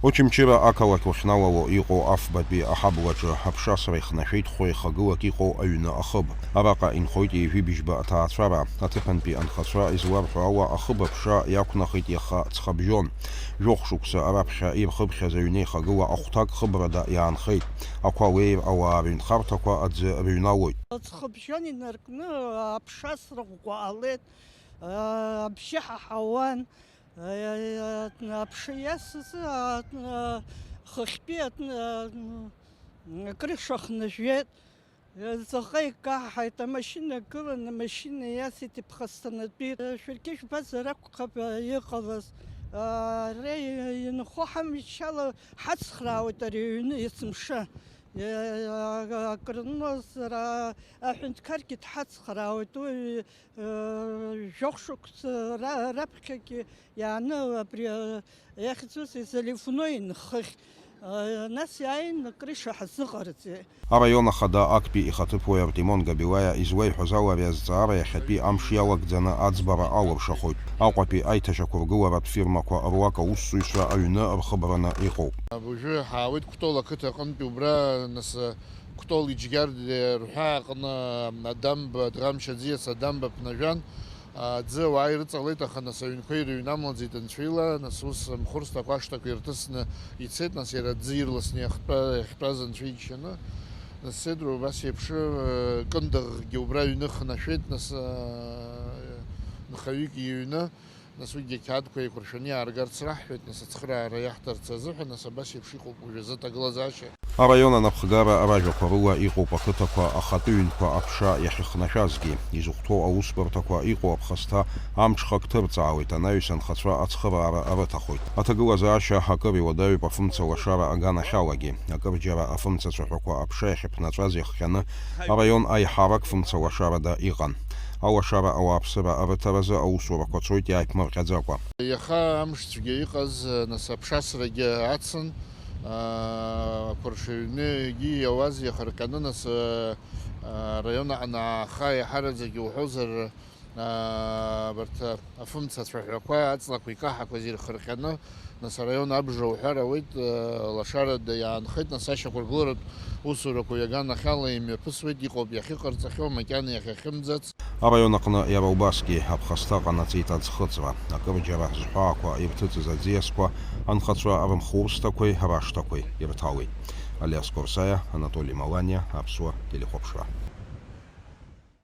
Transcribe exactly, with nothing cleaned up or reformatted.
Очамчыра ақалақь уахьналало иҟоу афбатәи аҳаблаҿы аԥшасра ихнашәеит хәа еихагылак иҟоу аҩны ахыб. Араҟа инхоит ҩажәи быжьба аҭаацәара. Аҭыԥантәи анхацәа изларҳәо ала, ахыб аԥша иақәнахит иаха ҵхабжьон. Жәохә шықәса раԥхьа ирхыԥхьаз аҩны еихагыла ахәҭак хыбрада иаанхеит. Ақәа леир ауаа рыҩнхарҭақәа аӡы рыҩналоит. Ҵхыбжьон инаркны аԥшасра ӷәӷәа ҟалеит, абжьы ҳаҳауан. Аԥша иасыз, а, а, хыхьтәи, а, а, акрыша хнажәеит. Ҵаҟа икаҳаит, амашьына гылан, амашьына иасит иԥхасҭанатәи. Шәаргьы жәбазар акәхап, а, иҟалаз. А, ара инхо ҳамчала ҳацхраауеит ари аҩны есымша. А, акры нозар, а, аҳәынҭқаргьы дҳацхраауеит. Уи Жәохә шықәса ра-, раԥхьагьы иааны абри, а, иахьӡузеи, заливной нхыхь, а, нас иааин акрыша ҳазыҟарҵеит. Араион ахада актәи ихаҭыԥуаҩ Артемон Габилаиа излеиҳәаз ала, ари азҵаара иахьатәи амш иалагӡаны аӡбара алыршахоит. Аҟәатәи аиҭашьақәыргыларатә фирмақәа руак аусзуҩцәа аҩны рхыбраны иҟоуп. Абыржәы ҳаауеит Кәтол ақыҭа аҟынтәи убра, нас, Кәтол Иџьгьард рҳәаа аҟны адамба, Дӷамшь аӡиас адамба ԥнажәан, аӡы ауаа ирыҵалеит, аха нас аҩнқәа ирыҩнамлаӡеит анцәа ила, нас ус амхәырсҭақәа ашҭақәа ирҭысны ицеит, нас иара аӡы ирласны иахтәа-, иахьтәаз анцәа иџьшьаны, нас Седру убас еиԥш, э, Кындыӷгьы убра аҩны хнашәеит, нас, э, нхаҩык иҩны. Нас уигьы ақьаадқәа еиқәыршәаны иааргарц раҳҳәеит, нас ацхыраара иаҳҭарц азыҳәан, нас абас еиԥш иҟоуп уажәазы аҭагылазаашьа. Араион анапхгара ражәақәа рыла иҟоуп ақыҭақәа ахатәы ҩнқәа аԥша иахьыхнашәазгьы. Изыхәҭоу аусбарҭақәа иҟоу аԥхасҭа амҽхак ҭырҵаауеит, анаҩс анхацәа ацхыраара рыҭахоит. Аҭагылазаашьа акыр иуадаҩуп афымца лашара аганахьалагьы. Акырџьара афымца цәаҳәақәа аԥша иахьыԥнаҵәаз иахҟьаны араион аиҳарак фымца лашарада иҟан. Алашара ауааԥсыра арыҭаразы аусурақәа цоит иааиԥмырҟьаӡакәа. Иаха амш цәгьа иҟаз, нас аԥшасрагьы ацын, аа, ақәыршаҩны егьи иауаз иахырҟьаны, нас, аа, араион аҟны ааха, иаҳараӡак иуҳәозар, аа, абарҭ афымца ацәаҳәақәа, аҵлақәа икаҳақәаз ирхырҟьаны, Нас араион абжа уҳәар ауеит, э, лашарада иаанхеит, нас ашьақәыргыларатә усурақәа ҩаганахьала имҩаԥысуеит, иҟоуп иахьыҟарҵахьоу, макьана иахьахьымӡац. Араион аҟны иара убасгьы аԥхасҭа ҟанаҵеит аӡхыҵра. Акырџьара зҳәаақәа ирҭыҵыз аӡиасқәа анхацәа рымхурсҭақәеи рашҭақәеи ирҭалеит. Алиас Корсаиа, Анатоли Маланиа, Аԥсуа телехәаԥшра.